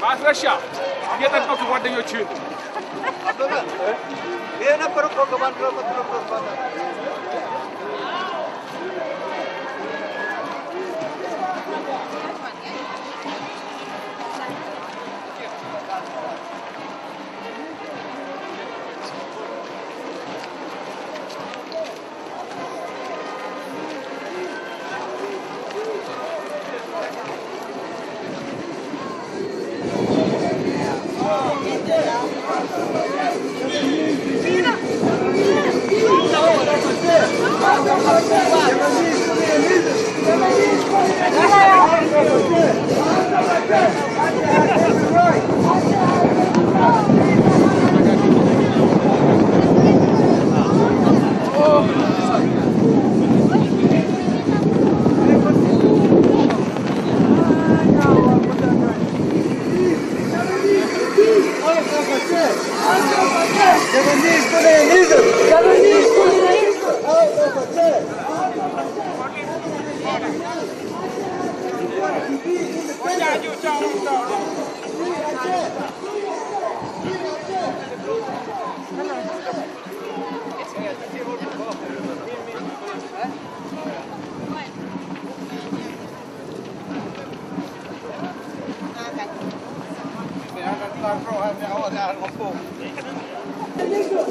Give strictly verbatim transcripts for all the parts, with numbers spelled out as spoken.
Mas Rasha, dia tak tahu kepada Yucin. Dia nak perut kau ke bandar, betul-betul bandar.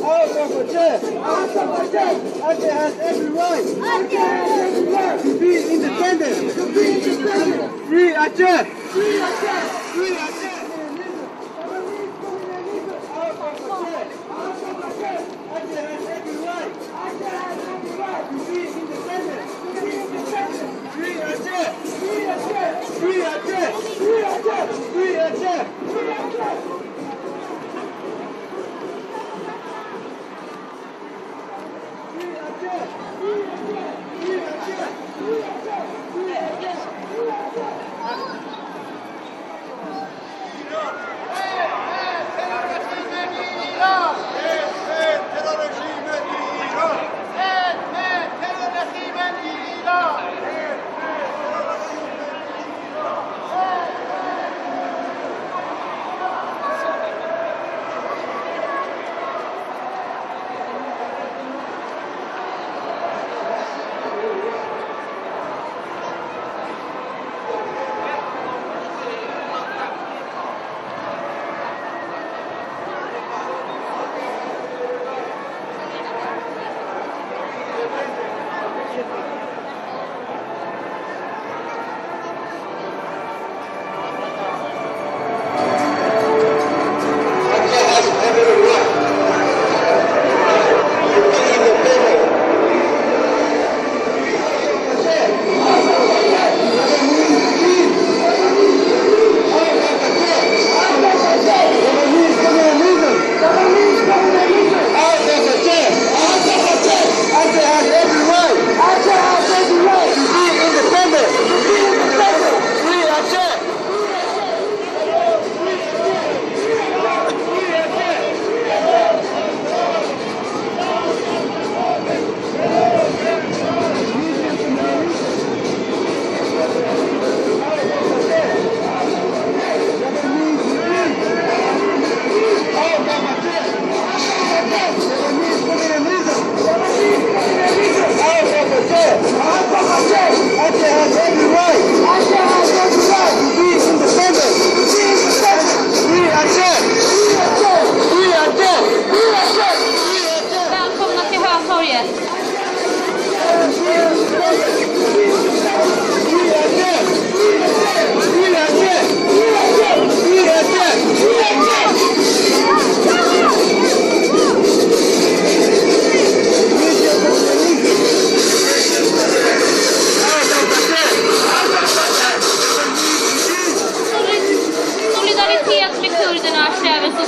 Out of Aceh! Out of Aceh! Aceh has every right! Aceh has every right! To be independent! To be independent! Free Aceh! Free Aceh! Free Aceh! Out of Aceh! Out of Aceh! Aceh has every right! Aceh has every right! To be independent! To be independent! Free Aceh! Free Aceh!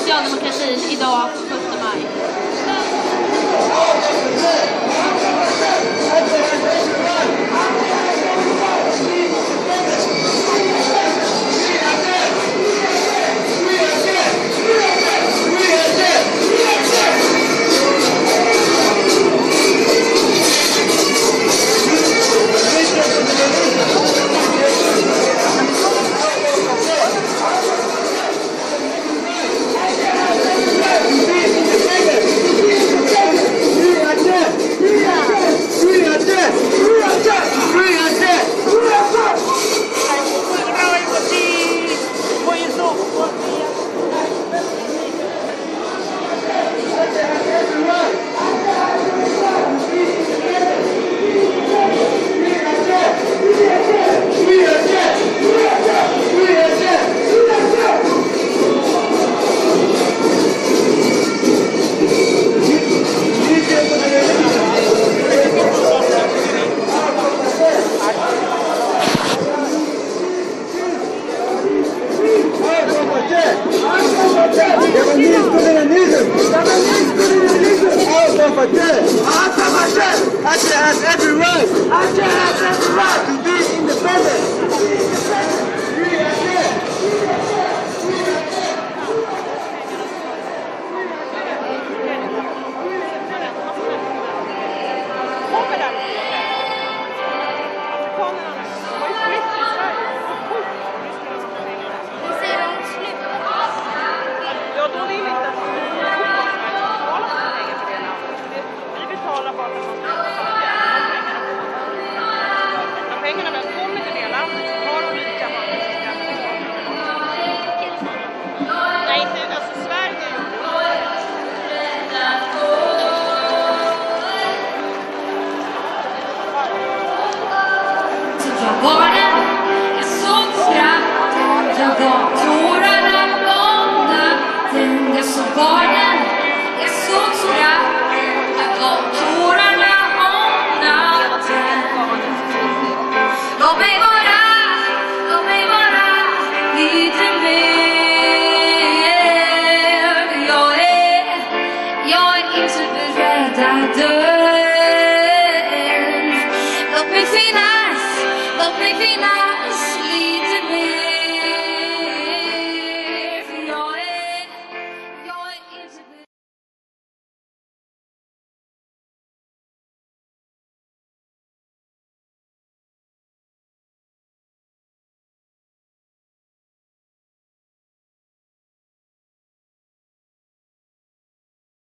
Socialdemokratin idag på första maj. Every right. Every right to be independent. Ja, då vill inte att vi betalar bara för att de pengarna väl kommer till det land, har de rika människorna. Nej, inte, alltså Sverige. Så jag var den, jag såg skratten, jag var tårarna på natten. Jag såg barnen, jag såg skratten.